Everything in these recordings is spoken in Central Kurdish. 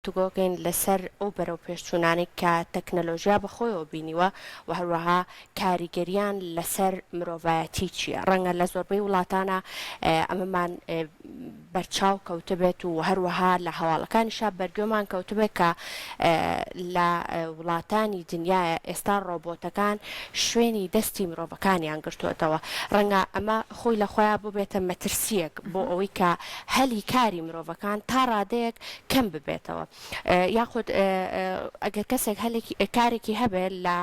گفتوگۆکەین لەسەر ئەو بەرەوپێشچوونانەی کە تەکنەلۆژیا بەخۆیەوە بینیوە و هەروەها کاریگەریان لەسەر مرۆڤایەتی چییە؟ ڕەنگە لە زۆربەی وڵاتانا ئەمەمان بەرچاو کەوتبێت و هەروەها لە هەواڵەکانیشا بەرگوێمان کەوتبێت کە لە وڵاتانی دنیایە ئێستا ڕۆبۆتەکان شوێنی دەستی مرۆڤەکانیان گرتووەتەوە. ڕەنگە ئەمە خۆی لە خۆیا ببێتە مەترسییەک بۆ ئەوەی کە هەلی کاری مرۆڤەکان تا ڕادەیەک کەم ببێتەوە یاخود ئەگەر کەسێک هەلێکی کارێکی هەبێت لە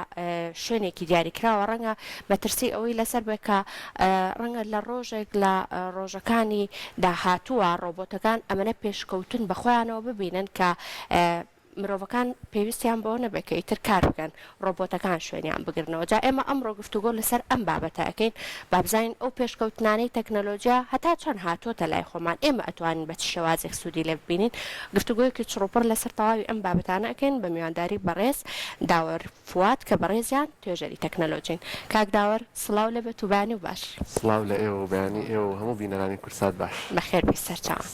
شوێنێکی دیاریکراوە ڕەنگە مەترسی ئەوەی لەسەر بێت کە ڕەنگە لە ڕۆژێک لە ڕۆژەکانی داهاتووە ڕۆبۆتەکان ئەمەنە پێشکەوتن بە خۆیانەوە ببینن کە مرۆڤەکان پێویستیان بەوە نەبێت کە ئیتر کار بکەن، ڕۆبۆتەکان شوێنیان بگرنەوە. جا ئێمە ئەمڕۆ گفتوگۆ لەسەر ئەم بابەتە ئەکەین، با بزانین ئەو پێشکەوتنانەی تەکنەلۆجیا هەتا چەند هاتووەتە لای خۆمان، ئێمە ئەتوانین بە چ شێوازێک سوودی لێ ببینین. گفتوگۆیەکی چڕوپڕ لەسەر تەواوی ئەم بابەتانە ئەکەین بە میوانداری بەڕێز داوەر فواد کە بەڕێزیان توێژەری تەکنەلۆجین. کاک داوەر سڵاو لێ بێت و بەیانی و باش. سڵاو لە ئێوە و بەیانی ئێوە و هەموو بینەرانی کوردسات باش. بەخێر بێی سەرچاوان.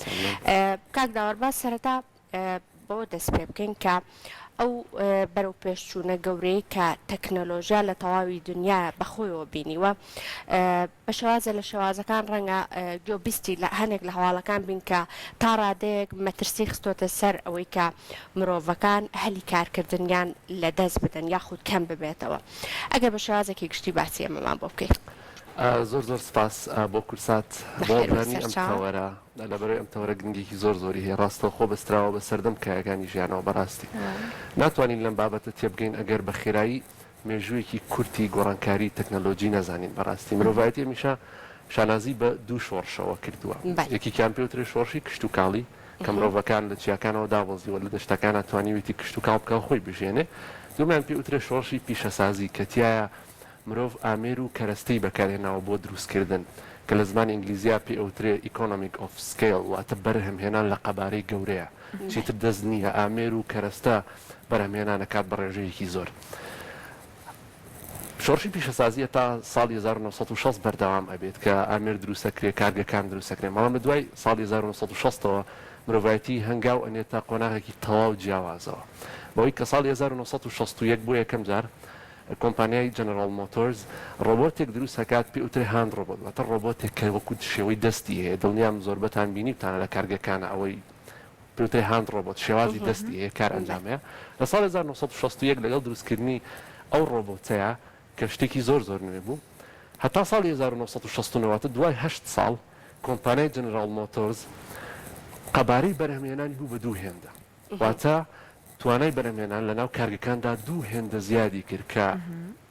کاک داوەر با سەرەتا بەوە دەست پێ بکەین کە ئەو بەرەوپێشچوونە گەورەیەی کە تەکنەلۆژیا لە تەواوی دنیا بەخۆیەوە بینیوە بە شێوازە لە شێوازەکان ڕەنگە گوێبیستی لە هەنێک لە هەواڵەکان بین کە تا ڕادەیەک مەترسی خستۆتە سەر ئەوەی کە مرۆڤەکان هەلی کارکردنیان لە دەست بدەن یاخود کەم ببێتەوە ئەگەر بە شێوازێکی گشتی باسی ئەمەمان بۆ بکەیت. زۆر زۆر سپاس بۆ کورسات بۆ بەخێر بێی هەڵبژاردنی ئەم سەرچاوە. تەوەرە. لەبەرئەوەی ئەم تەوەرە گرنگیەکی زۆر زۆری هەیە ڕاستەوخۆ بەستراوە بە سەردەم کایەکانی ژیانەوە بەڕاستی ناتوانین لەم بابەتە تێبگەین ئەگەر بە خێرایی مێژوویەکی کورتی گۆڕانکاری تەکنەلۆجی نەزانین بەڕاستی مرۆڤایەتی هەمیشە شانازی بە دوو شۆڕشەوە کردووە یەکێکیان پێوترێ شۆڕشی کشتوکاڵی کە مرۆڤەکان لە چیاکانەوە دابەزیوە لە دەشتەکانا توانیوێتی کشتوکاڵ بکا و خۆی بژێنێ دووەمیان پێوترێ شۆڕشی پیشەسازی کە تیایا مرۆڤ ئامێر و کەرەستەی بەکارهێناوە بۆ دروستکردن، کە لە زمانی ئینگلیزیا پێی ئەوترێ Economic of Scale واتە بەرهەمهێنان لە قەبارەی گەورەیە، چیتر دەست نییە ئامێر و کەرەستە بەرهەمهێنان ئەکات بە ڕێژەیەکی زۆر. شۆڕشی پیشەسازی هەتا ساڵی 1960 بەردەوام ئەبێت کە ئامێر دروست ئەکرێ، کارگەکان دروست ئەکرێن، بەڵام لە دوای ساڵی 1960 ەوە مرۆڤایەتی هەنگاو ئەنێتە قۆناغێکی تەواو جیاوازەوە بەوەی کە ساڵی 1961 بۆ یەکەم جار کۆمپانیای جەنەراڵ مۆتۆرز ڕۆبۆتێک دروست ئەکات پێی ئوترێ hand robot واتە ڕۆبۆتێک کە وەکو شێوەی دەستی هەیە دڵنیام زۆربەتان بینیوتانە لە کارگەکانا ئەوەی پێی ئوترێ hand robot شێوازی دەستی هەیە کار ئەنجام هەیە لە ساڵی 1961 لەگەڵ دروستکردنی ئەو ڕۆبۆتەیە کە شتێکی زۆر زۆر نوێ بوو هەتا ساڵی 1969 واتە دوای هەشت ساڵ کۆمپانیای جەنەراڵ مۆتۆرز قەبارەی بەرهەمهێنانی بوو بە دوو هێندە واتە توانای بەرهەمهێنان لەناو کارگەکاندا دوو هێندە زیادی کرد کە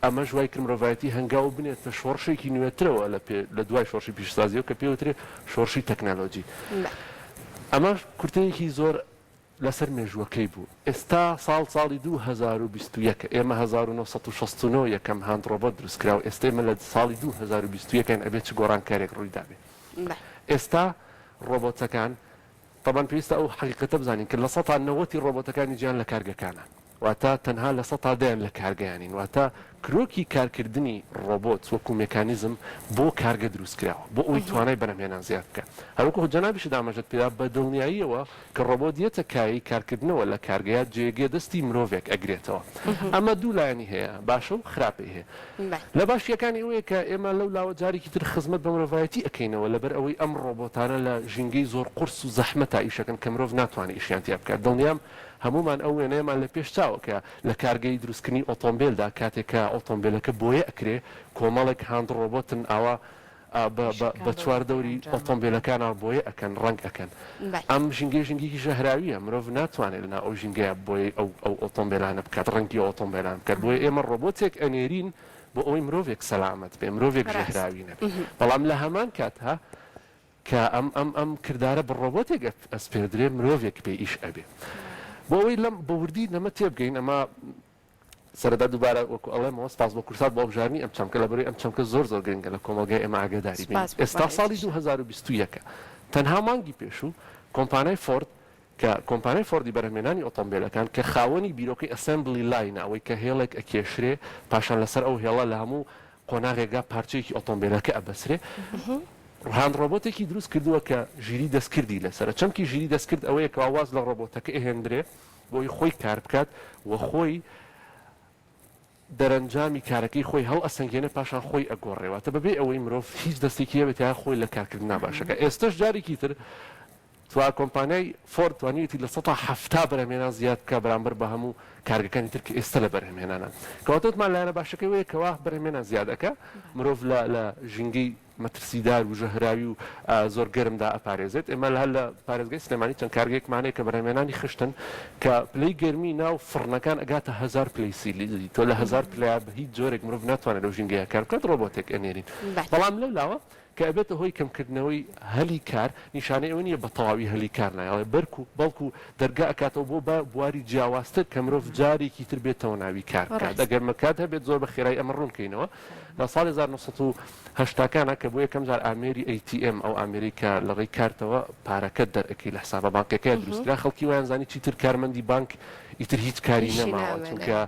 ئەمەش وای کرد مرۆڤایەتی هەنگاو بنێتە شۆڕشێکی نوێترەوە لە پێ لە دوای شۆڕشی پیشەسازیەوە کە پێی وترێ شۆڕشی تەکنەلۆجی. ئەمە کورتەیەکی زۆر لەسەر مێژووەکەی بوو. ئێستا ساڵ ساڵی 2021 ە ئێمە 1969 یەکەم hand robot دروست کرا و ئێستا ئێمە لە ساڵی 2021 ین ئەبێ چ گۆڕانکاریەک ڕووی دابێ. ئێستا ڕۆبۆتەکان تەبعەن پێویستە ئەو حەقیقەتە بزانین کە لە سەتا نەوەتی ڕۆبۆتەکانی جیهان لە کارگەکانان واتە تەنها لە سەتا دەیان لە کارگەیانین واتە کرۆکی کارکردنی ڕۆبۆت وەکو مێکانیزم بۆ کارگە دروست کراوە بۆ ئەوەی توانای بەرهەمهێنان زیاد بکات هەروەکو جەنابیشت ئاماژەت پێدا بە دڵنیاییەوە کە ڕۆبۆت یەتە کایەی کارکردنەوە لە کارگەیا جێگە دەستی مرۆڤێک ئەگرێتەوە ئەمە دوو لایەنی هەیە باشە و خراپەی هەیە لە باشییەکانی ئەوەیە کە ئێمە لەو لاوە جارێکی تر خزمەت بە مرۆڤایەتی ئەکەینەوە لەبەر ئەوەی ئەم ڕۆبۆتانە لە ژینگەی زۆر قورس و زەحمەتا ئیش ئەکەن کە مرۆڤ ناتوانێ ئیشیان تیا بکات دڵنیام هەموومان ئەو وێنەیەمان لە پێش چاوە کە لە کارگەی دروستکردنی ئۆتۆمبێلدا کاتێک کە ئۆتۆمبێلەکە بۆیە ئەکرێ کۆمەڵێک hand robot ن ئاوا بە بە بە چواردەوری ئۆتۆمبێلەکانا بۆیە ئەکەن ڕەنگ ئەکەن ئەم ژینگەیە ژینگەیەکی ژەهراویە مرۆڤ ناتوانێت لەناو ئەو ژینگەیە بۆیەی ئەو ئەو ئۆتۆمبێلانە بکات ڕەنگی ئەو ئۆتۆمبێلانە بکات بۆیە ئێمە ڕۆبۆتێک ئەنێرین بۆ ئەوەی مرۆڤێک سەلامەت بێ مرۆڤێک ژەهراوی نەبێ بەڵام لە هەمان کاتها کە ئەم ئەم ئەم کردارە بە ڕۆبۆتێک ئەسپێردرێ مرۆڤێک پێ ئیش ئەبێ بۆ ئەوەی لەم بە وردی لەمە تێبگەین ئەمە سەرەتا دووبارە وەکو ئەڵێمەوە سپاس بۆ کوردسات بۆ هەڵبژاردنی ئەم چەمکە لەبەرئەوەی ئەم چەمکە زۆر زۆر گرنگە لە کۆمەڵگای ئێمە ئاگاداری بین سپاس بۆ ئێستا ساڵی بەڕێزیشت. 2021 تەنها مانگی پێشوو کۆمپانای فۆرد کە کۆمپانای فۆردی بەرهەمهێنانی ئۆتۆمبێلەکان کە خاوەنی بیرۆکەی assembly line ە ئەوەی کە هێڵێک ئەکێشرێ پاشان لەسەر ئەو هێڵە لە هەموو قۆناغێکدا پارچەیەکی ئۆتۆمبێلەکە ئەبەسرێ. هاند ڕۆبۆتێکی دروست کردووە کە ژیری دەستکردی لەسەرە. چەمکی ژیری دەستکرد ئەوەیە کەوا واز لە ڕۆبۆتەکە ئەهێندرێ بۆی خۆی کار بکات و خۆی دەرەنجامی کارەکەی خۆی هەڵئەسەنگێنێ پاشان خۆی ئەگۆڕێ واتە بەبێ ئەوەی مرۆڤ هیچ دەستێکی هەبێت تیا خۆی لە کارکردنا باشەکە ئێستەش جارێکی تر توا کۆمپانیای فۆرد توانیویەتی 70% بەرهەمهێنان زیاد بکا بەرامبەر بە هەموو کارگەکانی تر کە ئێستە لە بەرهەمهێنانان کەواتە وتمان لایەنە باشەکەی وەیە کەوا بەرهەمهێنان زیاد ئەکا مرۆڤ لە لە ژینگەی مەترسیدار و ژەهراوی و زۆر گەرمدا ئەپارێزێت. ئێمە هەر لە پارێزگای سلێمانی چەند کارگەیەکمان هەیە کە بەرهەمهێنانی خشتن کە پلەی گەرمی ناو فڕنەکان ئەگاتە هەزار پلەی سیلیزی. تۆ لە هەزار پلەیا بە هیچ جۆرێک مرۆڤ ناتوانێت لەو ژینگەیە کار بکات، ڕۆبۆتێک ئەنێرین. بەڵام لەو لاوە کە ئەبێتە هۆی کەمکردنەوەی هەلی کار، نیشانەی ئەوە نییە بە تەواوی هەلی کار نایەڵێ، بەرکو بەڵکو دەرگا ئەکاتەوە بۆ بە بواری جیاوازتر کە مرۆڤ جارێکی تر بێتەوە ناوی کار بکات. ئەگەر مەکات هەبێت زۆر بە خێرایی ئەمە ڕوون کەینەوە. لە ساڵی 1980 کانا کە بۆ یەکەم جار ئامێری ATM ئەو ئامێرەی کە لە ڕێی کارتەوە پارەکەت دەرئەکەی لە حسابە بانقیەکەیا دروست کرا خەڵکی وایان زانی چیتر کارمەندی بانک ئیتر هیچ کاری ئیشی نەماوە نامێنێ. چونکە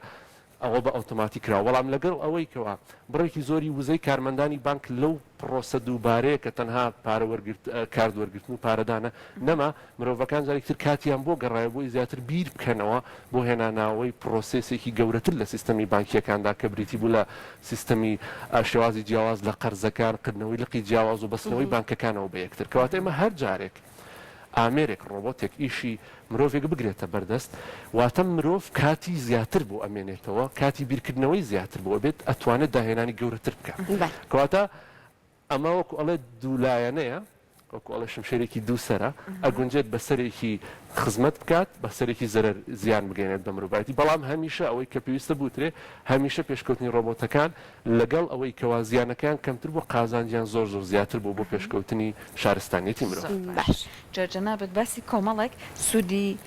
ئەوە بە ئۆتۆماتیک کراوە بەڵام لەگەڵ ئەوەی کەوا بڕێکی زۆری وزەی کارمەندانی بانک لەو پڕۆسە دووبارەیە کە تەنها پارە وەرگرت کارت وەرگرتن و پارەدانە نەما، مرۆڤەکان جارێکی تر کاتیان بۆ گەڕایەوە بۆی زیاتر بیر بکەنەوە بۆ هێناناوەی پڕۆسێسێکی گەورەتر لە سیستەمی بانکییەکاندا کە بریتی بوو لە سیستەمی شێوازی جیاواز لە قەرزەکان، کردنەوەی لقی جیاواز و بەستنەوەی بانکەکانەوە بە یەکتر. کەواتە ئێمە هەر جارێک ئامێرێک، ڕۆبۆتێک ئیشی مرۆڤێک بگرێتە بەردەست، واتە مرۆڤ کاتی زیاتر بۆ ئەمێنێتەوە، کاتی بیرکردنەوەی زیاتر بۆ ئەبێت، ئەتوانێت داهێنانی گەورەتر بکات. کەواتە ئەمە وەکو ئەڵێ دوولایەنەیە، وەکو ئەڵێ شمشێرێکی دووسەرە، ئەگونجێت بە سەرێکی خزمەت بکات، بە سەرێکی زەرەر زیان بگەیەنێت بە مرۆڤایەتی، بەڵام هەمیشە ئەوەی کە پێویستە بوترێ، هەمیشە پێشکەوتنی ڕۆبۆتەکان لەگەڵ ئەوەی کەوا زیانەکەیان کەمتر بووە، قازانجیان زۆر زۆر زیاتر بووە بۆ پێشکەوتنی شارستانیەتی مرۆڤ. زۆر باش. جا جەنابت باسی کۆمەڵێک سوودی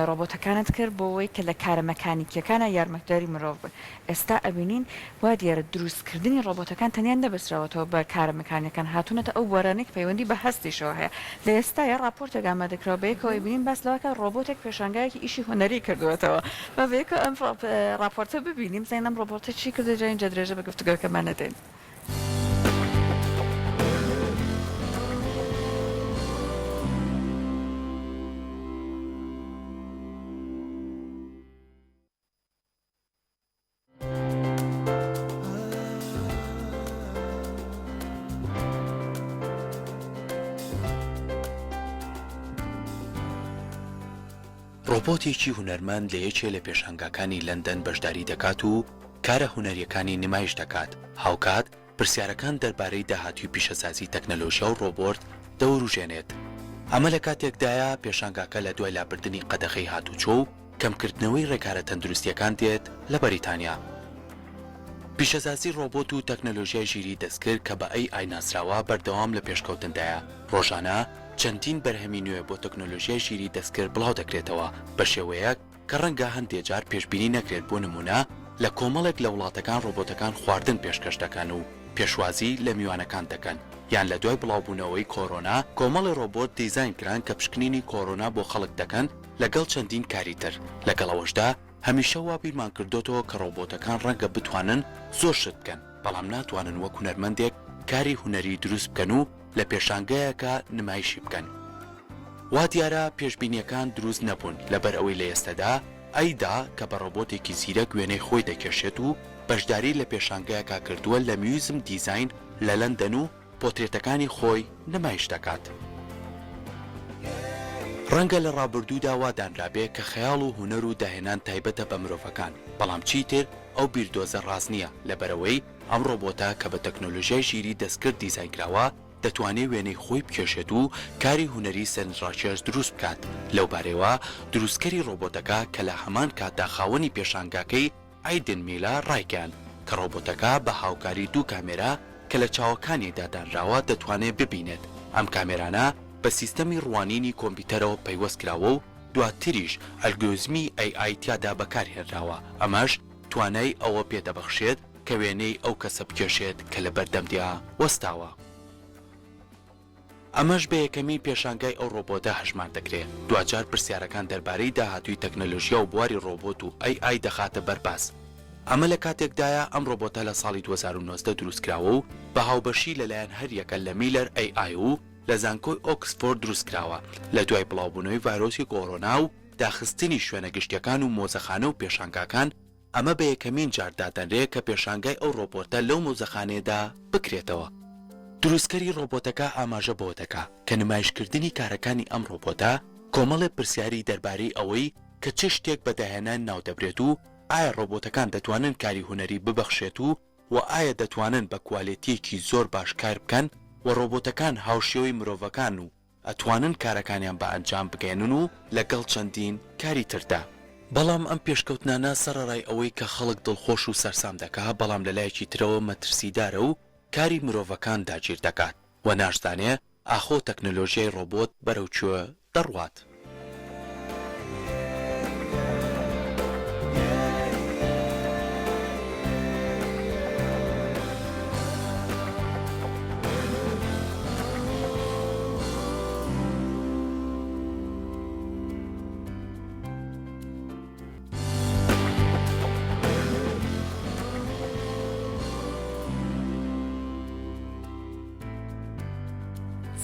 ڕۆبۆتەکانت کرد بۆ وەی کە لە کارە مەکانیکیەکانا یارمەتدەری مرۆڤ بن ئێستا ئەبینین وا دیارە دروست کردنی ڕۆبۆتەکان تەنیا نەبەستراوەتەوە بە کارە مەکانیەکان هاتوونەتە ئەو بوارانەی کە پەیوەندی بە هەستیشەوە هەیە لە ئێستایا ڕاپۆرتێک ئامادە کراوە بەیەکەوە ئەیبینین باس لەوە کە ڕۆبۆتێک پێشانگایەکی ئیشی هونەری کردووەتەوە با بەیەکەوە ئەم ڕاپۆرتە ببینین بزانین ئەم ڕۆبۆتە چی کردووە جا ئینجا درێژە بە گفتوگۆکەمان ئەدەین. ڕۆبۆتێکی هونەرمەند لە یەکێ لە پێشانگاکانی لەندەن بەشداری دەکات و کارە هونەرییەکانی نمایش دەکات، هاوکات پرسیارەکان دەربارەی داهاتووی پیشەسازی تەکنەلۆژیا و ڕۆبۆرت دەوروژێنێت. ئەمە لە کاتێکدایە پێشانگاکە لە دوای لابردنی قەدەغەی هاتوچۆ و کەمکردنەوەی ڕێکارە تەندروستییەکان دێت لە بەریتانیا. پیشەسازی ڕۆبۆت و تەکنەلۆژیای ژیری دەستکرد کە بە AI ناسراوە بەردەوام لە پێشکەوتندایە، ڕۆژانە چەندین بەرهەمی نوێ بۆ تەکنۆلۆژیای ژیری دەستکرد بڵاودەکرێتەوە بە شێوەیەک کە ڕەنگە هەندێ جار پێشبینی نەکرێت بۆ نموونە لە کۆمەڵێک لە وڵاتەکان ڕۆبۆتەکان خواردن پێشکەش دەکەن و پێشوازی لە میوانەکان دەکەن یان لە دوای بڵاوبوونەوەی کۆرۆنا کۆمەڵێ ڕۆبۆت دیزاین کران کە پشکنینی کۆرۆنا بۆ خەڵک دەکەن لەگەڵ چەندین کاری تر لەگەڵ ئەوەشدا هەمیشە وا بیرمان کردۆتەوە کە ڕۆبۆتەکان ڕەنگە بتوانن زۆر شت بکەن بەڵام ناتوانن وەک هونەرمەندێک کاری هونەری دروست بکەن و لە پێشانگایەکا نمایشی بکەن. وا دیارە پێشبینیەکان دروست نەبوون لەبەر ئەوەی لە ئێستەدا ئەیدا کە بە ڕۆبۆتێکی زیرەک وێنەی خۆی دەکێشێت و بەشداری لە پێشانگایەکا کردووە لە میوزم دیزاین لە لەندەن و پۆترێتەکانی خۆی نمایش دەکات. ڕەنگە لە ڕابردوودا وا دانرابێ کە خەیاڵ و هونەر و داهێنان تایبەتە بە مرۆڤەکان بەڵام چیتر ئەو بیردۆزە ڕاست نییە لەبەرئەوەی ئەم ڕۆبۆتە کە بە تەکنۆلۆژیای ژیری دەستکرد دیزاین کراوە، دەتوانێ وێنەی خۆی بکێشێت و کاری هونەری سەرنجڕاکێش دروست بکات. لەوبارەیەوە دروستکەری ڕۆبۆتەکە کە لە هەمان کاتدا خاوەنی پێشانگاکەی ئەیدن میلە ڕایگەیاند کە ڕۆبۆتەکە بە هاوکاری دوو کامێرا کە لە چاوەکانیدا دانراوە دەتوانێ ببینێت. ئەم کامێرانە بە سیستەمی ڕوانینی کۆمپیوتەرەوە پەیوەست کراوە و دواتریش ئەلگۆریزمی AI تیادا بەکارهێنراوە، ئەمەش توانای ئەوە پێدەبەخشێت کە وێنەی ئەو کەسە بکێشێت کە لە بەردەمدیا وەستاوە. ئەمەش بە یەکەمین پێشانگای ئەو ڕۆبۆتە هەژمار دەکرێ. دواجار پرسیارەکان دەربارەی داهاتووی تەکنەلۆژیا و بواری ڕۆبۆت و AI دەخاتە بەر باس. ئەمە لە کاتێکدایە ئەم ڕۆبۆتە لە ساڵی 2019 دروستکراوە و بە هاوبەشی لەلایەن هەریەکە لە میلەر ئەی ئای و لە زانکۆی ئۆکسفۆرد دروستکراوە لە دوای بڵاوبوونەوەی ڤایرۆسی کۆرۆنا و داخستنی شوێنە گشتیەکان و مۆزەخانە و پێشانگاکان، ئەمە بە یەکەمین جار دادەنرێ کە پێشانگای ئەو ڕۆبۆتە لەو مۆزەخانەیەدا بکرێتەوە. دروستکەری ڕۆبۆتەکە ئاماژە بەوە دەکا کە نمایشکردنی کارەکانی ئەم ڕۆبۆتە کۆمەڵێ پرسیاری دەربارەی ئەوەی کە چ شتێک بە داهێنان ناودەبرێت و ئایا ڕۆبۆتەکان دەتوانن کاری هونەری ببەخشێت و وە ئایا دەتوانن بە کوالێتیەکی زۆر باش کار بکەن وە ڕۆبۆتەکان هاوشێوەی مرۆڤەکان و ئەتوانن کارەکانیان بە ئەنجام بگەیەنن و لەگەڵ چەندین کاری تردا. بەڵام ئەم پێشکەوتنانە سەڕەرای ئەوەی کە خەڵک دڵخۆش و سەرسام دەکا بەڵام لەلایەکی ترەوە مەترسیدارە و کاری مرۆڤەکان داگیر دەکات و ناشزانێ ئاخۆ تەکنەلۆژیای ڕۆبۆت بەرەو کوێ دەڕوات.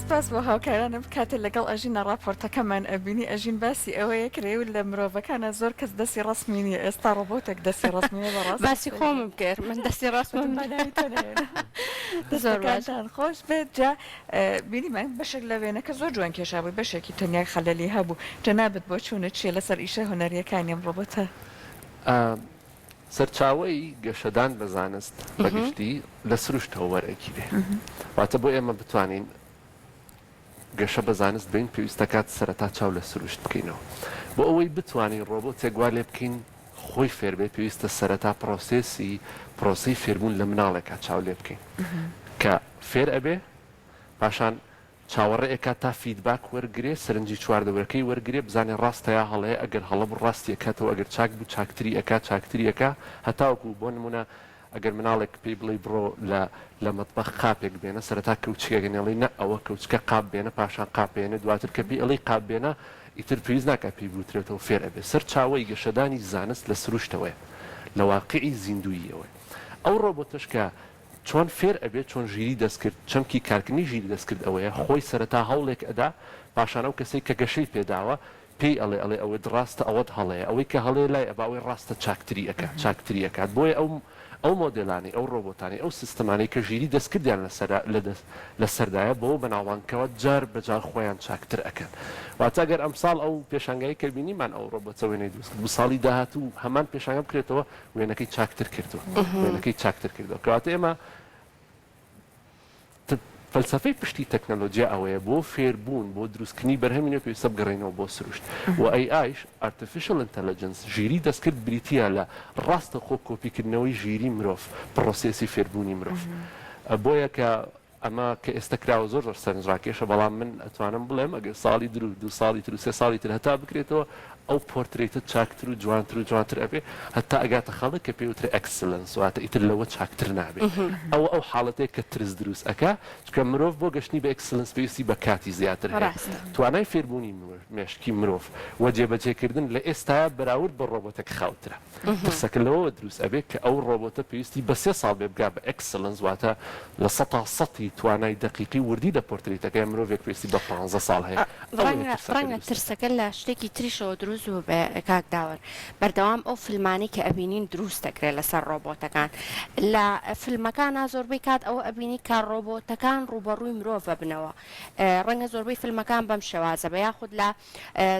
سپاس بۆ هاوکارانم کاتێ لەگەڵ ئەژینە ڕاپۆرتەکەمان ئەبینی ئەژین باسی ئەوەیە کرێ و لە مرۆڤەکانە زۆر کەس دەستی ڕەسمی نییە ئێستا ڕۆبۆتێک دەستی ڕەسمیە بەڕاست باسی خۆمم کرد من دەستی ڕەسمم زۆر باش دەستەکانتان خۆش بێت جا بینیمان بەشێک لە وێنەکە زۆر جوان کێشابووی بەشێکی تەنیا خەلەلی هەبوو جەنابت بۆچوونت چییە لەسەر ئیشە هونەرییەکانی ئەم ڕۆبۆتە؟ سەرچاوەی گەشەدان بە زانست بە گشتی لە سروشتەوە وەرئەگیرێ. واتە بۆ ئێمە بتوانین گەشە بە زانست بەین پێویست دەکات سەرەتا چاو لە سروشت بکەینەوە. بۆ ئەوەی بتوانین ڕۆبۆتێک وا لێ بکەین خۆی فێر بێت پێویستە سەرەتا پرۆسێسی پرۆسەی فێربوون لە مناڵێکا چاو لێ بکەین کە فێر ئەبێ پاشان چاوەڕێ ئەکات تا feedback وەرگرێ، سەرنجی چواردەورەکەی وەرگرێ، بزانێ ڕاستە یا هەڵەیە، ئەگەر هەڵە بوو ڕاستی ئەکاتەوە، ئەگەر چاک بوو چاکتری ئەکا، چاکتری ئەکا، هەتاوەکو بۆ نموونە ئەگەر مناڵێک پێی بڵێی بڕۆ لە لە مەتبەخ قاپێک بێنە، سەرەتا کەوچکێک ئەنێ ئەڵێی نە ئەوە کەوچکە قاپ بێنە، پاشان قاپ ئەیەنێ، دواتر کە پێی ئەڵێی قاپ بێنە ئیتر پێویست ناکا پێی بوترێتەوە فێر ئەبێ. سەرچاوەی گەشەدانی زانست لە سروشتەوەیە، لە واقیعی زیندووییەوەیە. ئەو ڕۆبۆتەش کە چۆن فێر ئەبێت چۆن ژیری دەستکرد، چەمکی کارکردنی ژیری دەستکرد ئەوەیە خۆی سەرەتا هەوڵێک ئەدا پاشان ئەو کەسەی کە گەشەی پێداوە پێی ئەڵێ ئەڵێ ئەوەت ڕاستە ئەوەت هەڵەیە ئەوەی کە هەڵەیە لای ئەبا ئەوەی ڕاستە چاکتری ئەکا چاکتری ئەکات بۆیە ئەو ئەو مۆدێلانەی ئەو ڕۆبۆتانەی ئەو سیستەمانەی کە ژیری دەستکردیان لەسەرە لە دەست لەسەردایە بەوە بەناوبانگ کەوا جار بە جار خۆیان چاکتر ئەکەن واتە گەر ئەمساڵ ئەو پێشانگایەی کە بینیمان ئەو ڕۆبۆتە وێنەی دروست کرد بوو ساڵی داهاتوو هەمان پێشانگا بکرێتەوە وێنەکەی چاکتر کردووە وێنەکەی چاکتر کردووە کەواتە ئێمە فەلسەفەی پشتی تەکنەلۆجیا ئەوەیە بۆ فێربوون بۆ دروستکردنی بەرهەمی نوێ پێویستە بگەڕێینەوە بۆ سروشت و AI یش Artificial Intelligence ژیری دەستکرد بریتییە لە ڕاستەوخۆ کۆپیکردنەوەی ژیری مرۆڤ پرۆسێسی فێربوونی مرۆڤ بۆیە کە ئەمە کە ئێستە کراوە زۆر زۆر سەرنجڕاکێشە، بەڵام من ئەتوانم بڵێم ئەگەر ساڵی درو دوو ساڵی تر و سێ ساڵی تر هەتا بکرێتەوە ئەو پۆرترەیتە چاکتر و جوانتر و جوانتر ئەبێ هەتا ئەگاتە خاڵێک کە پێی وترێ excellence واتە ئیتر لەوە چاکتر نابێ ئەوە ئەو حاڵەتەیە کە ترس دروست ئەکا چونکە مرۆڤ بۆ گەشتنی بە excellence پێویستی بە کاتی زیاتر هەیە ڕاستە. توانای فێربوونی مێشکی مرۆڤ و جێبەجێکردن لە ئێستایا بەراورد بە ڕۆبۆتێک خاوترە. ترسەکە لەوەوە دروست ئەبێ کە ئەو ڕۆبۆتە پێویستی بە سێ ساڵ بێ بگا بە excellence واتە لە سەتا سەتی توانای دەقیقی و وردی لە پۆرترەیتەکەی مرۆڤێک پێویستی بە پانزە ساڵ هەیە ئەوەیە ڕەنگە ترسەکە ڕەنگە دروست ئەکات. ترسەکە لە شتێکی تریشەوە دروست بووبێ کاک داوەر بەردەوام ئەو فلمانەی کە ئەبینین دروست دەکرێت لەسەر ڕۆبۆتەکان لە فلمەکانا زۆربەی کات ئەوە ئەبینی کە ڕۆبۆتەکان ڕووبەڕووی مرۆڤ ئەبنەوە ڕەنگە زۆربەی فلمەکان بەم شێوازە بێ یاخود لە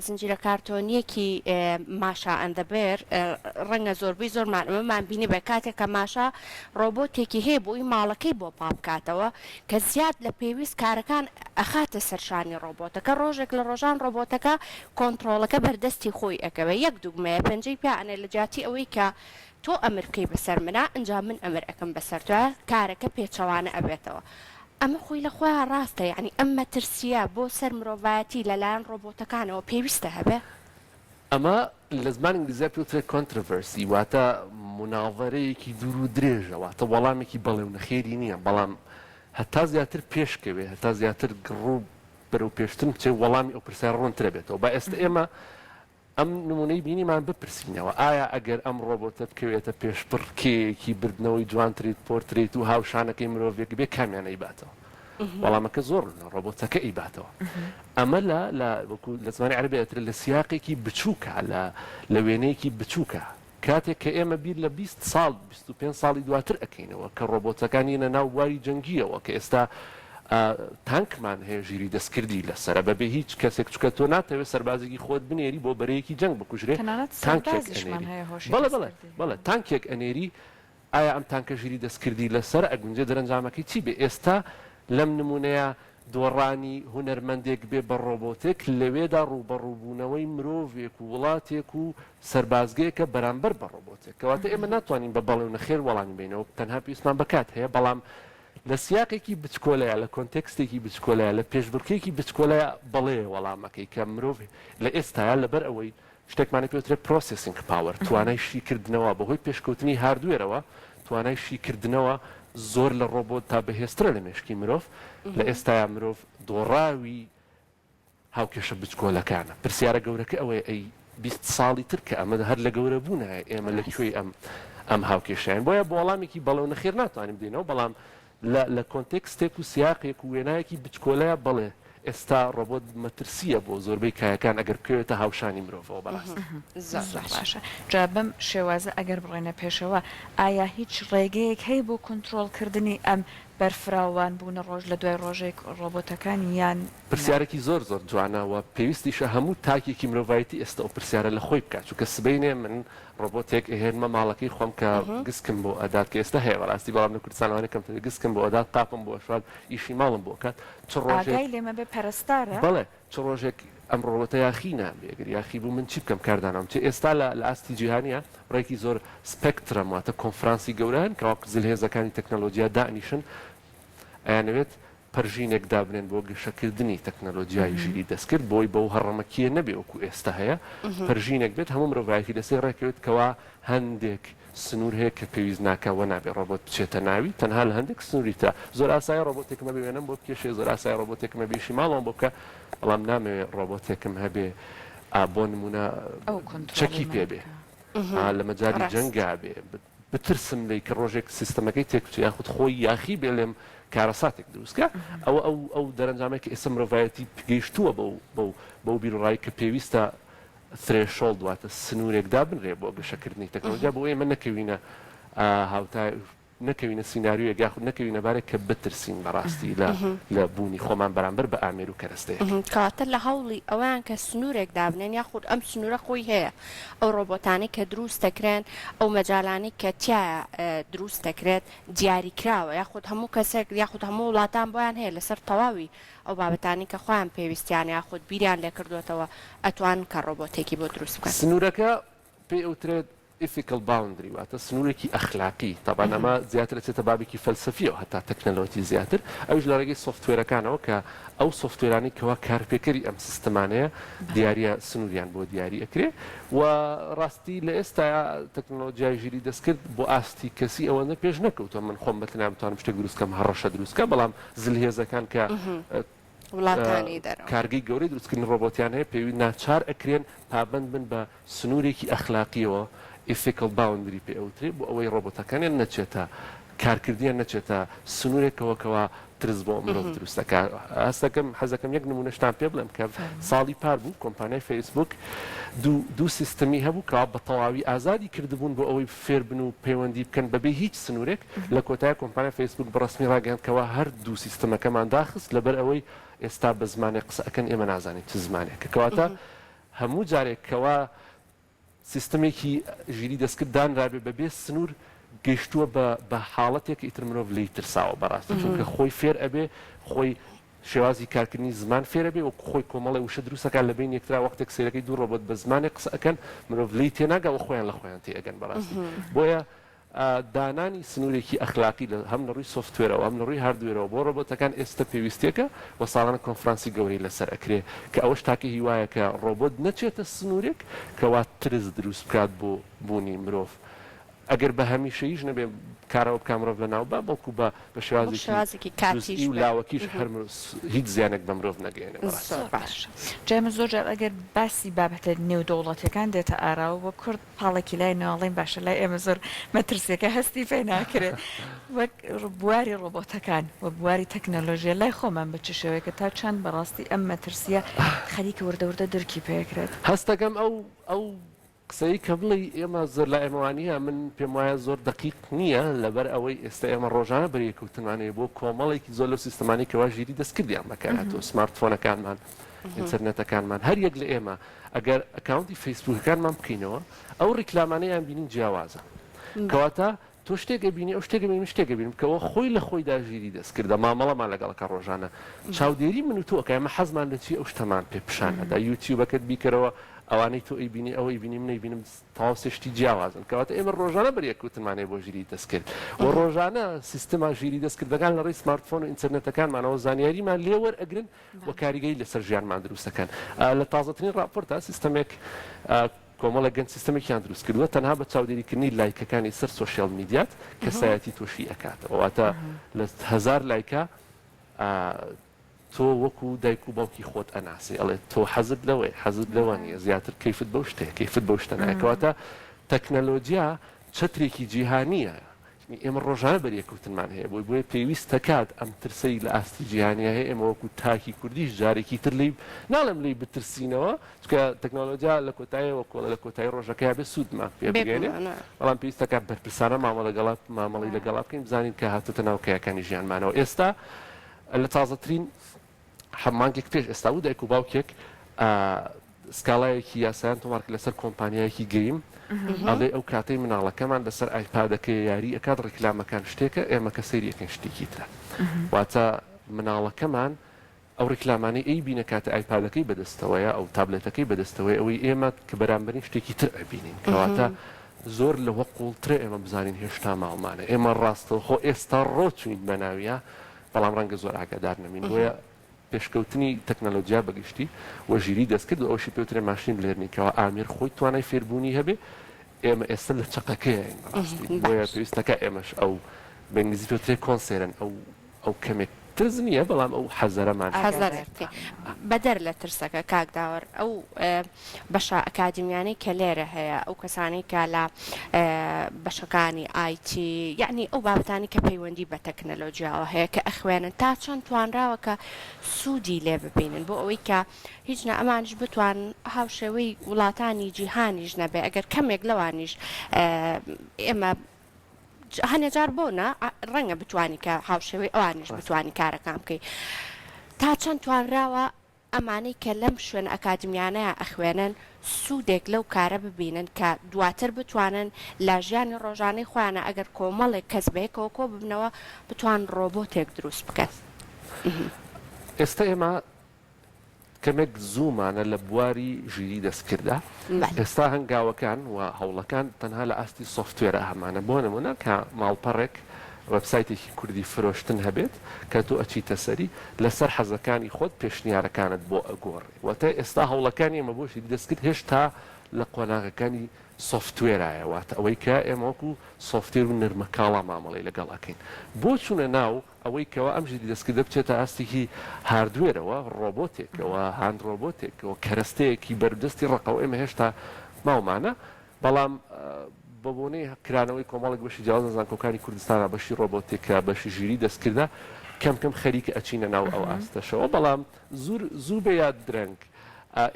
زنجیرە کارتۆنییەکی ماشا ئەند دە بێر ڕەنگە زۆربەی زۆرمان ئەمەمان بینیبێ کاتێک کە ماشا ڕۆبۆتێکی هەیە بۆی ماڵەکەی بۆ پاک بکاتەوە کە زیاد لە پێویست کارەکان ئەخاتە سەر شانی ڕۆبۆتەکە ڕۆژێک لە ڕۆژان ڕۆبۆتەکە کۆنتڕۆڵەکە بەردەستی خۆی ئەکەوێ یەک دوگمەیە پەنجەی پیا ئەنێ لە جیاتی ئەوەی کە تۆ ئەمر بکەی بەسەر منا ئنجا من ئەمر ئەکەم بەسەر تۆیا کارەکە پێچەوانە ئەبێتەوە ئەمە خۆی لە خۆیا ڕاستە یانی ئەم مەترسییە بۆ سەر مرۆڤایەتی لە لایەن ڕۆبۆتەکانەوە پێویستە هەبێ؟ ئەمە لە زمانی ئینگلیزیا پێ وترێت controversy واتە موناظەرەیەکی دوور و درێژە واتە وەڵامێکی بەڵێ و نەخێری نییە بەڵام هەتا زیاتر پێش کەوێ هەتا زیاتر گڕ و بەرەو پێشتر بچێ وەڵامی ئەو پرسیارە ڕوونتر ئەبێتەوە با ئێستە ئێمە. ئەم نموونەی بینیمان بپرسینەوە، ئایا ئەگەر ئەم ڕۆبۆتە بکەوێتە پێشبڕکێیەکی بردنەوەی جوانترین پۆرترەیت و هاوشانەکەی مرۆڤێک بێ کامیان ئەیباتەوە؟ وەڵامەکە زۆر ڕوونە، ڕۆبۆتەکە ئەیباتەوە. ئەمە لە لە وەکو لە زمانی عەرەبی ئەترێت لە سیاقێکی بچووکە، لە لە وێنەیەکی بچووکە. کاتێک کە ئێمە بیر لە 20 ساڵ، 25 ساڵی دواتر ئەکەینەوە کە ڕۆبۆتەکان یەنە ناو بواری جەنگییەوە کە ئێستا تانکمان هەیە ژیری دەستکردی لەسەرە بەبێ هیچ کەسێک چونکە تۆ ناتەوێت سەربازێکی خۆت بنێری بۆ بەرەیەکی جەنگ بکوژرێ تەنانەت تانکێک سەربازیشمان ئەنێری هەیە هۆشی بەڵێ بەڵێ دەستکردی بەڵێ هەیە. تانکێک ئەنێری ئایا ئەم تانکە ژیری دەستکردی لەسەرە ئەگونجێ دەرەنجامەکەی چی بێ ئێستا لەم نمونەیە دۆڕانی هونەرمەندێک بێ بە ڕۆبۆتێک لەوێدا ڕووبەڕووبوونەوەی مرۆڤێک و وڵاتێک و سەربازگەیەکە بەرامبەر بە ڕۆبۆتێک کەواتە ئێمە ناتوانین بە بەڵێ و نەخێر وەڵامی بەینەوە تەنها پێویستمان بە کات هەیە بەڵام لە سیاقێکی بچکۆلەیا، لە کۆنتێکستێکی بچکۆلەیا، لە پێشبڕکێیەکی بچکۆلەیا بەڵێیە وەڵامەکەی کە مرۆڤ لە ئێستایا لەبەر ئەوەی شتێکمان پێ وترێت processing power، توانای شیکردنەوە، بەهۆی پێشکەوتنی hardware ەوە توانای شیکردنەوە زۆر لە ڕۆبۆت تا بەهێزترە لە مێشکی مرۆڤ، لە ئێستایا مرۆڤ دۆڕاوی هاوکێشە بچکۆلەکانە. پرسیارە گەورەکە ئەوەیە ئەی 20 ساڵی تر کە ئەمە هەر لە گەورە بوونایە ئێمە لە کوێی ئەم ئەم هاوکێشەیان؟ بۆیە بۆ وەڵامێکی بەڵێ و نەخێر ناتوانین بدەینەوە، بەڵام لە لە کۆنتێکستێک و سیاقێک و وێنایەکی بچکۆلەیە بەڵێ ئێستا ڕۆبۆت مەترسییە بۆ زۆربەی کایەکان ئەگەر بکەوێتە هاوشانی مرۆڤەوە بەڕاستی. زۆر زۆر باشە. باشە جا بەم شێوازە ئەگەر بڕۆینە پێشەوە ئایا هیچ ڕێگەیەک هەیە بۆ کۆنترۆڵکردنی ئەم بەرفراوان بوونە ڕۆژ لە دوای ڕۆژێک ڕۆبۆتەکان یان نا؟ پرسیارێکی زۆر زۆر جوانە و پێویستیشە هەموو تاکێکی مرۆڤایەتی ئێستا ئەو پرسیارە لە خۆی بکات چونکە سبەینێ من ڕۆبۆتێک ئەهێنمە ماڵەکەی خۆم کە گسکم بۆ ئەدات کە ئێستا هەیە بەڕاستی بەڵام لە کوردستان لەوانەیە کەمتر بێت گسکم بۆ ئەدات قاپم بۆ ئەشوات ئیشی ماڵم بۆ ئەکات چ ڕۆژێک ئاگای لێمە بێ پەرستارە؟ بەڵێ چ ڕۆژێک ئەم ڕۆبۆتە یاخی نابێ گەر یاخی بوو من چی بکەم کاردانەوەم چیە ئێستا لە لە ئاستی جیهانیا ڕێکی زۆر سپێکترەم واتە کۆنفرانسی گەورە هەن کەوا زلهێزەکانی تەکنەلۆجیا دائەنیشن ئەیانەوێت پەرژینێک دابنێن بۆ گەشەکردنی تەکنەلۆجیای ژیری دەستکرد بۆی بەو هەڕەمەکییە نەبێ وەکو ئێستا هەیە پەرژینێک بێت هەموو مرۆڤایەتی لەسەری ڕێکەوێت کەوا هەندێک سنوور هەیە کە پێویست ناکا وە نابێ ڕۆبۆت بچێتە ناوی تەنها لە هەندێک سنووری ترا زۆر ئاسایە ڕۆبۆتێکم هەبێ وێنەم بۆ بکێشێ زۆر ئاسایە ڕۆبۆتێکم هەبێ ئیشی ماڵەوەم بۆ بکا بەڵام نامەوێ ڕۆبۆتێکم هەبێ ئا بۆ نموونە ئەو کۆنترۆڵی چەکی من پێ بێ بکا. ئا لە مەجالی ڕاست. جەنگا بێ بترسم لێی کە ڕۆژێک سیستەمەکەی تێک بچێ یاخود خۆی یاخی بێ لێم کارەساتێک دروست کا ئەوە ئەو ئەو دەرەنجامەی کە ئێستا مرۆڤایەتی گەیشتووە بەو بەو بەو بیروڕای کە پێویستە threshold واتە سنوورێک دابنرێ بۆ گەشەکردنی تەکنەلۆجیا بۆ ئێمە نەکەوینە هاوتای نەکەوینە سیناریۆیەک یاخود نەکەوینە بارێک کە بترسین بەڕاستی لە لە بوونی خۆمان بەرامبەر بە ئامێر و کەرەستەیەک. کەواتە لە هەوڵی ئەوەیان کە سنوورێک دابنێن یاخود ئەم سنوورە خۆی هەیە ئەو ڕۆبۆتانەی کە دروست دەکرێن ئەو مەجالانەی کە تیایا دروست دەکرێت دیاریکراوە یاخود هەموو کەسێک یاخود هەموو وڵاتان بۆیان هەیە لەسەر تەواوی ئەو بابەتانەی کە خۆیان پێویستیانە یاخود بیریان لێکردووەتەوە ئەتوانن کە ڕۆبۆتێکی بۆ دروست بکەن. سنوورەکە پێی ئەوترێت Ethical Boundary واتە سنوورێکی ئەخلاقی، تەبعەن ئەمە زیاتر ئەچێتە بابێکی فەلسەفییەوە هەتا تەکنەلۆجی زیاتر، ئەویش لە ڕێگەی سۆفتوێرەکانەوە کە ئەو سۆفتوێرانەی کەوا کارپێکەری ئەم سیستمانەیە دیارییە سنووریان بۆ دیاری ئەکرێ و ڕاستی لە ئێستایا تەکنەلۆجیای ژیری دەستکرد بۆ ئاستی کەسی ئەوەندە پێش نەکەوتووە من خۆم بە تەنیا بتوانم شتێک دروست کەم هەڕەشە دروست کە بەڵام زلهێزەکان کە وڵاتانی دەرەوە. کارگەی گەورەی دروستکردنی ڕۆبۆتیان هەیە پێوی ناچار ئەکرێن پابەند بن بە سنوورێکی ئەخلاقییەوە Ethical Boundary پێ ئەوترێ بۆ ئەوەی ڕۆبۆتەکانیان نەچێتە کارکردنیان نەچێتە سنوورێکەوە کەوا ترس بۆ مرۆڤ دروست دەکا. هەستەکەم حەزەکەم یەک نموونەشتان پێ بڵێم کە ساڵی پار بوو کۆمپانیای فەیسبووک دوو دوو سیستمی هەبوو کەوا بە تەواوی ئازادی کردبوون بۆ ئەوەی فێر بن و پەیوەندی بکەن بەبێ هیچ سنوورێک لە کۆتایی کۆمپانیای فەیسبووک بە ڕەسمی ڕاگەیاند کەوا هەر دوو سیستمەکەمان داخست لەبەر ئەوەی ئێستا بە زمانێک قسە ئەکەن ئێمە نازانین چ زمانێکە کەواتە هەموو جارێک کەوا سیستمێکی ژیری دەستکرد دانرابێ بە بێ سنوور گەیشتووە بە بە حاڵەتێک ئیتر مرۆڤ لێی ترساوە بەڕاستی چونکە خۆی فێر ئەبێ خۆی شێوازی کارکردنی زمان فێر ئەبێ وەکو خۆی کۆمەڵێ وشە دروست ئەکات لە بەین یەکترا وەختێک سەیرەکەی دوو ڕۆبۆت بە زمانێک قسە ئەکەن مرۆڤ لێی تێناگا وە خۆیان لە خۆیان تێئەگەن بەڕاستی بۆیە دانانی سنوورێکی ئەخلاقی لە هەم لە ڕووی سۆفتوێرەوە هەم لە ڕووی هاردوێرەوە بۆ ڕۆبۆتەکان ئێستە پێویستیەکە و ساڵانە کۆنفرانسی گەورەی لەسەر ئەکرێ کە ئەوەش تاکە هیوایە کە ڕۆبۆت نەچێتە سنوورێک کەوا ترس دروست بکات بۆ بوونی مرۆڤ. ئەگەر بە هەمیشەییش نەبێ کارەوە بکا مرۆڤ لەناو با بەڵکو بە بە شێوازێکی شێوازێکی کاتیش جزئی و بێ. لاوەکیش هەر هیچ زیانێک بە مرۆڤ نەگەیەنێ بەڕاستی. زۆر باشە. جا ئێمە زۆر جار ئەگەر باسی بابەتە نێودەوڵەتیەکان دێتە ئاراوە وەک کورد پاڵێکی لای ناڵێین باشە لای ئێمە زۆر مەترسیەکە هەستی پێ ناکرێت وەک بواری ڕۆبۆتەکان و بواری تەکنەلۆژیا لای خۆمان بە چ شێوەیەکە تا چەند بەڕاستی ئەم مەترسیە خەریکە وردە وردە درکی پێکرێت؟ هەستەکەم ئەو ئەو قسەی کە بڵێی ئێمە زۆر لای ئێمە وانییە، من پێم وایە زۆر دەقیق نییە، لەبەر ئەوەی ئێستا ئێمە ڕۆژانە بەریەکەوتنمان هەیە بۆ کۆمەڵێکی زۆر لەو سیستەمانەی کەوا ژیری دەستکردیان بەکارهاتووە، سمارتفۆنەکانمان، ئینتەرنێتەکانمان، هەر یەک لە ئێمە ئەگەر account ی فەیسبووکەکانمان بکەینەوە، ئەو ڕیکلامانەی ئەیانبینین جیاوازە. کەواتە تۆ شتێک ئەبینی ئەو شتێک ئەبینی من شتێک ئەبینم کەوە خۆی لە خۆیدا ژیری دەستکردە مامەڵەمان لەگەڵ ئەکا ڕۆژانە چاودێری من و تۆ ئەکا ئێمە حەزمان لە چیە ئەو شتەمان پێ پیشان ئەدا یوتیوبەکەت بیکەرەوە ئەوانەی تۆ ئەیبینی ئەو ئەیبینی من ئەیبینم تەواو سێ شتی جیاوازن کەواتە ئێمە ڕۆژانە بەریەککەوتنمان هەیە بۆ ژیری دەستکرد و ڕۆژانە سیستما ژیری دەستکردەکان لە ڕێی سمارتفۆن و ئینتەرنێتەکانمانەوە زانیاریمان لێ وەرئەگرن و کاریگەری لەسەر ژیانمان دروست دەکەن لە تازەترین ڕاپۆرتا سیستەمێک کۆمەڵێک گەنج سیستەمێکیان دروست کردووە تەنها بە چاودێریکردنی لایکەکانی سەر سۆشیال میدیات کەسایەتی تۆ شی ئەکاتەوە واتە لە هەزار لایکە تۆ وەکو دایک و باوکی خۆت ئەناسی ئەڵێ تۆ حەزت لەوەی حەزت لەوە نییە زیاتر کەیفت بەو شتەیە کەیفت بەو شتە نایە کەواتە تەکنەلۆجیا چەترێکی جیهانییە ئێمە ڕۆژانە بەریەکەوتنمان هەیە بۆی بۆیە پێویستەکات ئەم ترسەی لە ئاستی جیهانیا هەیە ئێمە وەکو تاکی کوردیش جارێکی تر لێی ناڵێم لێی بترسینەوە چونکە تەکنۆلۆجیا لە کۆتایەوە کۆڵە لە کۆتایی ڕۆژەکەیا بێ سوودمان پێ بگەێنێ بێگومان بەڵام پێویستەکات بەرپرسانە مامەڵە لەگەڵا مامەڵەی لەگەڵا بکەین بزانین کە هاتۆتە ناو کایەکانی ژیانمانەوە ئێستا لە تازەترین مانگێک پێش ئێستا بوو دایک و باوکێک سکاڵایەکی یاسایان تۆمار کرد لەسەر کۆمپانیایەکی game ئەڵێ ئەو کاتەی مناڵەکەمان لەسەر ئایپادەکەی یاری ئەکات ڕیکلامەکان شتێکە ئێمە کە سەیری ئەکەین شتێکی ترە واتە مناڵەکەمان ئەو ڕیکلامانەی ئەی بینە کاتە ئایپادەکەی بەدەستەوەیە ئەو تابلێتەکەی بەدەستەوەی ئەوەی ئێمە کە بەرامبەرین شتێکی تر ئەبینین کەواتە زۆر لەوە قوڵترە ئێمە بزانین هێشتا ماومانە ئێمە ڕاستەوخۆ ئێستا ڕۆچوین بەناویە بەڵام ڕەنگە زۆر ئاگادار نەبین بۆیە پێشکەوتنی تەکنەلۆجیا بە گشتی و ژیری دەستکرد و ئەوەشی پێوترێ machine learning کەوا ئامێر خۆی توانای فێربوونی هەبێ ئێمە ئێستا لە چەقەکەیین بەڕاستی بۆیە باش. پێویستەکە ئێمەش ئەو بە ئینگلیزی پێوترێ concern ئەو ئەو کەمێک ترس نییە بەڵام ئەو حەزەرەمان هەبێ. حەزەر ئاگادار بکەین. بەدەر لە ترسەکە کاک داوەر ئەو بەشە ئەکادیمیانەی کە لێرە هەیە، ئەو کەسانەی کە لە بەشەکانی IT، یەعنی ئەو بابەتانەی کە پەیوەندی بە تەکنەلۆجیاوە هەیە کە ئەخوێنن تا چەند توانراوە کە سوودی لێ ببینن بۆ ئەوەی کە هیچ نا ئەمانیش بتوانن هاوشێوەی وڵاتانی جیهانیش نەبێ ئەگەر کەمێک لەوانیش ئێمە هەنێ جار بۆ نا ڕەنگە بتوانی کە هاوشێوەی ئەوانیش بتوانی کارەکان بکەی تا چەند توانراوە ئەمانەی کە لەم شوێنە ئەکادیمیانەیا ئەخوێنن سوودێک لەو کارە ببینن کە دواتر بتوانن لە ژیانی ڕۆژانەی خۆیانا ئەگەر کۆمەڵێک کەس بەیەکەوە کۆ ببنەوە بتوان ڕۆبۆتێک دروست بکەن. ئێستا ئێمە کەمێک زوومانە لە بواری ژیری دەستکردا، ئێستا هەنگاوەکان و هەوڵەکان تەنها لە ئاستی software ا هەمانە، بۆ نموونە کە ماڵپەڕێک وێبسایتێکی کوردی فرۆشتن هەبێت کە تۆ ئەچیتە سەری لەسەر حەزەکانی خۆت پێشنیارەکانت بۆ ئەگۆڕێ واتە ئێستا هەوڵەکانی ئێمە بۆ ژیری دەستکرد هێشتا لە قۆناغەکانی software ایە واتە ئەوەی کە ئێمە وەکو software و نەرمەکاڵا مامەڵەی لەگەڵ ئەکەین بۆ چوونە ناو ئەوەی کەوا ئەم ژیری دەستکردە بچێتە ئاستێکی hardware ەوە ڕۆبۆتێکەوە hand ڕۆبۆتێکەوە کەرەستەیەکی بەردەستی ڕەقەوە ئێمە هێشتا ماومانە بەڵام بە بۆنەی کرانەوەی کۆمەڵێک بەشی جیاواز لە زانکۆکانی کوردستانا، بەشی ڕۆبۆتیکە، بەشی ژیری دەستکردە، کەم کەم خەریکە ئەچینە ناو ئەو ئاستەشەوە، بەڵام زور زوو بێ یا درەنگ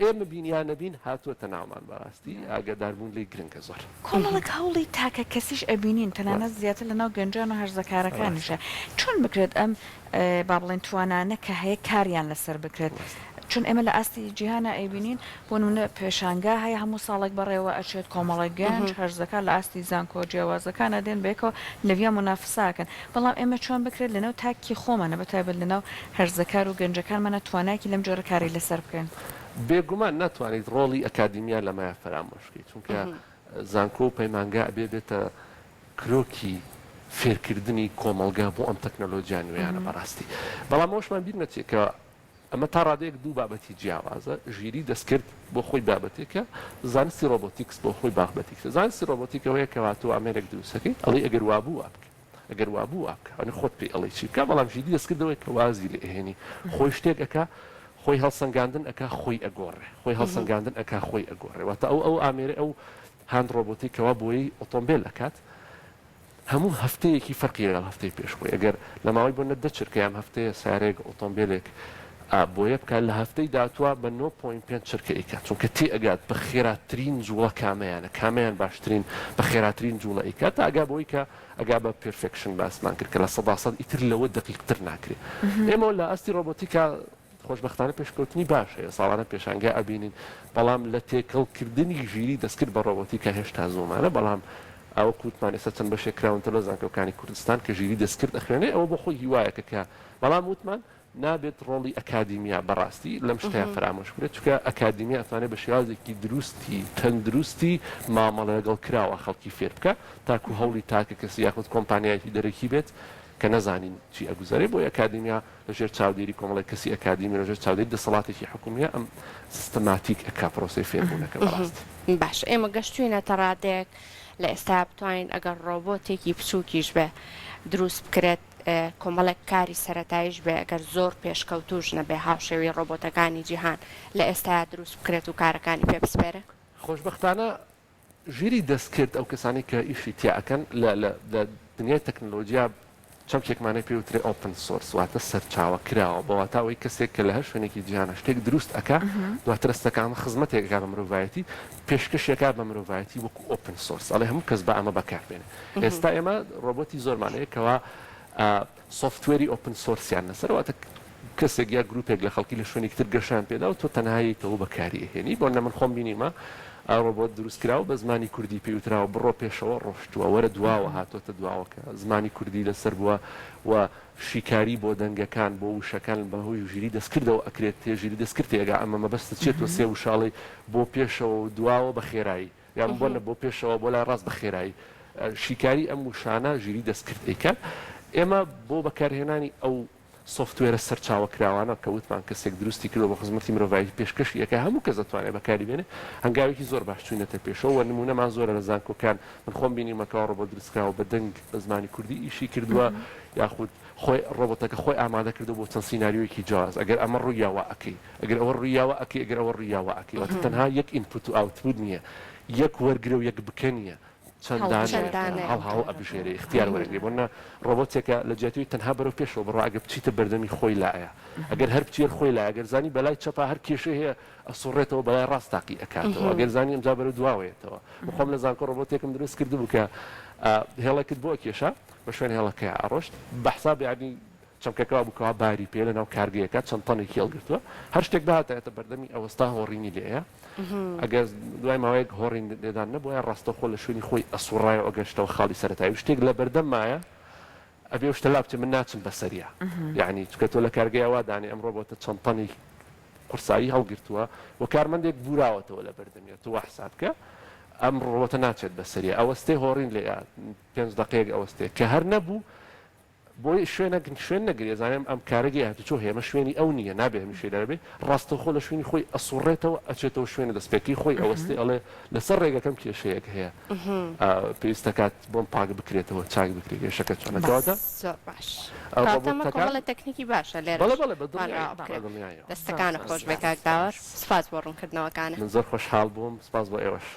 ئێمە بین یا نەبین هاتووەتە ناومان، بەڕاستی ئاگاداربوون لێی گرنگە زۆر. کۆمەڵێک هەوڵی تاکە کەسیش ئەبینین، تەنانەت زیاتر لەناو گەنجان و هەرزەکارەکانیشە، چۆن بکرێت ئەم با بڵێین توانانە کە هەیە کاریان لەسەر بکرێت چون ئێمە لە ئاستی جیهانا ئەیبینین بۆ نمونە پێشانگا هەیە هەموو ساڵێک بەڕێوە ئەچێت کۆمەڵێک گەنج هەرزەکار لە ئاستی زانکۆ جیاوازەکانا دێن بەیەکەوە لەویا مونافسە ئەکەن بەڵام ئێمە چۆن بکرێت لەناو تاکی خۆمانە بە تایبەت لەناو هەرزەکار و گەنجەکانمانا توانایەکی لەم جۆرە کاری لەسەر بکەین؟ بێگومان ناتوانیت ڕۆڵی ئەکادیمیا لەمەیا فەرامۆش بکەیت چونکە زانکۆ و پەیمانگا ئەبێ بێتە کرۆکی فێرکردنی کۆمەڵگا بۆ ئەم تەکنەلۆجیا نوێیانە بەڕاستی بەڵام ئەوەشمان بیر نەچێت کە. ئەمە تا ڕادەیەک دوو بابەتی جیاوازە، ژیری دەستکرد بۆ خۆی بابەتێکە، زانستی ڕۆبۆتیکس بۆ خۆی بابەتێکە. زانستی ڕۆبۆتیک ئەوەیە کەوا تۆ ئامێرێک دروست ئەکەی، ئەڵێی ئەگەر وابوو وا بکە، ئەگەر وابوو وا بکە، ئەنی خۆت پێی ئەڵێی چی بکە، بەڵام ژیری دەستکرد ئەوەیە کە وازی لێ ئەهێنی، خۆی شتێک ئەکا، خۆی هەڵسەنگاندن ئەکا، خۆی ئەگۆڕێ، خۆی هەڵسەنگاندن ئەکا، خۆی ئەگۆڕێ. واتە ئەو ئەو ئامێرەی ئەو hand ڕۆبۆتەی کەوا بۆیەی ئۆتۆمبێل ئەکات، هەموو هەفتەیەکی فەرقی لەگەڵ هەفتەی پێش خۆی ئەگەر لە ماوەی بۆ نە دە چرکە یان هەفتەیە سەیارەیەک ئۆتۆمبێلێک بۆیە بکات لە هەفتەی داهاتووە بە نۆ point پێنج چرکە ئەیکات چونکە تێ ئەگات بە خێراترین جوڵە کامەیانە کامەیان باشترین بە خێراترین جوڵە ئەیکات تا ئەگا بەوەی کە ئەگا بە perfection باسمان کرد کە 100% ئیتر لەوە دەقیقتر ناکرێ ئێمە لە ئاستی ڕۆبۆتیکا خۆشبەختانە پێشکەوتنی باش هەیە، ساڵانە پێشانگا ئەبینین، بەڵام لە تێکەڵ کردنی ژیری دەستکرد بە ڕۆبۆتیکا هێشتا زوومانە، بەڵام وەکو وتمان ئێستا چەند بەشێک کراونتە لە زانکۆکانی کوردستان کە ژیری دەستکرد ئەخوێنێ، ئەوە بۆ خۆی هیوایەکە کە بەڵام وتمان نابێت ڕۆڵی ئەکادیمیا بەڕاستی لەم شتەیا فەرامۆش بکرێت، چونکە ئەکادیمیا ئەتوانێت بە شێوازێکی دروستی تەندروستی مامەڵە لەگەڵ کراوە خەڵکی فێر بکا تاکو هەوڵی تاکەکەسی یاخود کۆمپانیایەکی دەرەکی بێت کە نەزانین چی ئەگوزەرێ، بۆیە ئەکادیمیا لە ژێر چاودێری کۆمەڵێک کەسی ئەکادیمی، لە ژێر چاودێری دەسەڵاتێکی حکومییە ئەم سیستەماتیک ئەکا پرۆسەی فێربوونەکە بەڕاستی. باشە ئێمە گەشتوینەتە ڕادەیەک لە ئێستایا بتوانین ئەگەر ڕۆبۆتێکی بچوکیش بێ دروست بکرێت کۆمەڵێک کاری سەرەتاییش بێ ئەگەر زۆر پێشکەوتووش نەبێ هاوشێوەی ڕۆبۆتەکانی جیهان لە ئێستایا دروست بکرێت و کارەکانی پێ بسپێرێ؟ خۆشبەختانە ژیری دەستکرد ئەو کەسانەی کە ئیشی تیا ئەکەن لە لە لە دنیای تەکنەلۆجیا چەمکێکمان هەیە پێی وترێ open source واتە سەرچاوە کراوە بە واتا ئەوەی کەسێک کە لە هەر شوێنێکی جیهانە شتێک دروست ئەکا دواتر ئەستەکە ئەمە خزمەتێک ئەکا بە مرۆڤایەتی پێشکەشی ئەکا بە مرۆڤایەتی وەکو open source ئەڵێ هەموو کەس با ئەمە بەکار بێنێ ئێستا ئێمە ڕۆبۆتی زۆرمان هەیە کەوا سۆفتوێری open source یان لەسەرە واتە کەسێک یا گروپێک لە خەڵکی لە شوێنێکی تر گەشەیان پێدا و تۆ تەنها یەیتەوە بەکاری ئەهێنی بۆ نە من خۆم بینیمە ڕۆبۆت دروست کراوە بە زمانی کوردی پێی وتراوە بڕۆ پێشەوە ڕۆشتووە وەرە دواوە هاتۆتە دواوە کە زمانی کوردی لەسەر بووە و شیکاری بۆ دەنگەکان بۆ وشەکان بە هۆی ژیری دەستکردەوە ئەکرێت تێ ژیری دەستکرد تێگا ئەمە مەبەستت چیە تۆ سێ وشە ئەڵێی بۆ پێشەوە و دواوە بە خێرایی یان بۆ نە بۆ پێشەوە بۆ لای ڕاست بە خێرایی شیکاری ئەم وشانە ژیری دەستکرد ئەیکات ئێمە بۆ بەکارهێنانی ئەو سۆفتوێرە سەرچاوە کراوانە کە وتمان کەسێک دروستی کردوە بۆ خزمەتی مرۆڤایەتی پێشکەشی ئەکا هەموو کەس ئەتوانێ بەکاری بێنێ هەنگاوێکی زۆر باش چوینەتە پێشەوە وە نمونەمان زۆرە لە زانکۆکان من خۆم بینیومە کەوا ڕۆبۆت دروست کراوە بە دەنگ بە زمانی کوردی ئیشی کردوە یاخود خۆی ڕۆبۆتەکە خۆی ئامادە کردوە بۆ چەند سیناریۆیەکی جیاواز ئەگەر ئەمە ڕوویا وا ئەکەی ئەگەر ئەوە ڕوویا وا ئەکەی ئەگەر ئەوە ڕوویا وا ئەکەی واتە تەنها یەک input و output نییە یەک وەرگرە و یەک بکە نییە چەند دانەیە هەڵ هەڵ ئەبژێرێ ئیختیار وەرەگرێ بۆ نە ڕۆبۆتێکە لە جیاتی تەنها بەرەو پێشەوە بڕوا ئەگەر بچیتە بەردەمی خۆی لایە ئەگەر هەر بچیەر خۆی لایە ئەگەر زانی بەلای چەپا هەر کێشەی هەیە ئەسوڕێتەوە بەلای ڕاست تاقی ئەکاتەوە ئەگەر زانی ئەمجا بەرەو دواوەیەتەوە من خۆم لە زانکۆ ڕۆبۆتێکم دروست کردبوو کە هێڵێکت بۆ ئەکێشا بە شوێن هێڵەکەیا ئەڕۆشت بە حساب یانی چەمکەکە وابوو کەوا باری پێ لەناو کارگەیەکا چەند تەنێکی هەڵگرتووە هەر شتێک بهاتایەتە بەردەمی ئەوەستا هۆڕینی لێیە ئەگەر دوای ماوەیەک هۆڕین لێدان نەبووایە ڕاستەوخۆ لە شوێنی خۆی ئەسوڕایەوە ئەگەشتەوە خاڵی سەرەتایی و شتێک لە بەردەم مایە ئەبێ ئەو شتە لابچێ من ناچم بەسەریا یەعنی چونکە تۆ لە کارگەیا وا دانێ ئەم ڕۆبۆتە چەند تەنێک قورسایی هەڵگرتووە و کارمەندێک بوراوەتەوە لە بەردەمیا تۆ وا حساب کە ئەم ڕۆبۆتە ناچێت بەسەریا ئەوەستێ هۆڕین لێیا پێنج دەقەیەک ئەوەستێ کە هەر نەبوو بۆیە شوێنەک شوێن نەگری ئەزانێ ئەم کارەگەی هاتوچۆ هەیە ئەمە شوێنی ئەو نییە نابێ هەمیشەی لەوێ بێ ڕاستەوخۆ لە شوێنی خۆی ئەسوڕێتەوە ئەچێتەوە شوێنە دەستپێکەی خۆی ئەوەستێ ئەڵێ لەسەر ڕێگەکەم کێشەیەک هەیە پێویست دەکات بۆم پاک بکرێتەوە چاک بکرێ کێشەکە چۆنە کەواتە زۆر باش کەواتە ئەمە کۆمەڵە تەکنیکی باشە لێرەش بەڵێ بەڵێ بە دڵنیاییەوە بە دڵنیاییەوە دەستەکانت خۆش بێ کاک داوەر سوپاس بۆ ڕوونکردنەوەکانت. من زۆر خۆشحاڵ بووم سوپاس بۆ ئێوەش.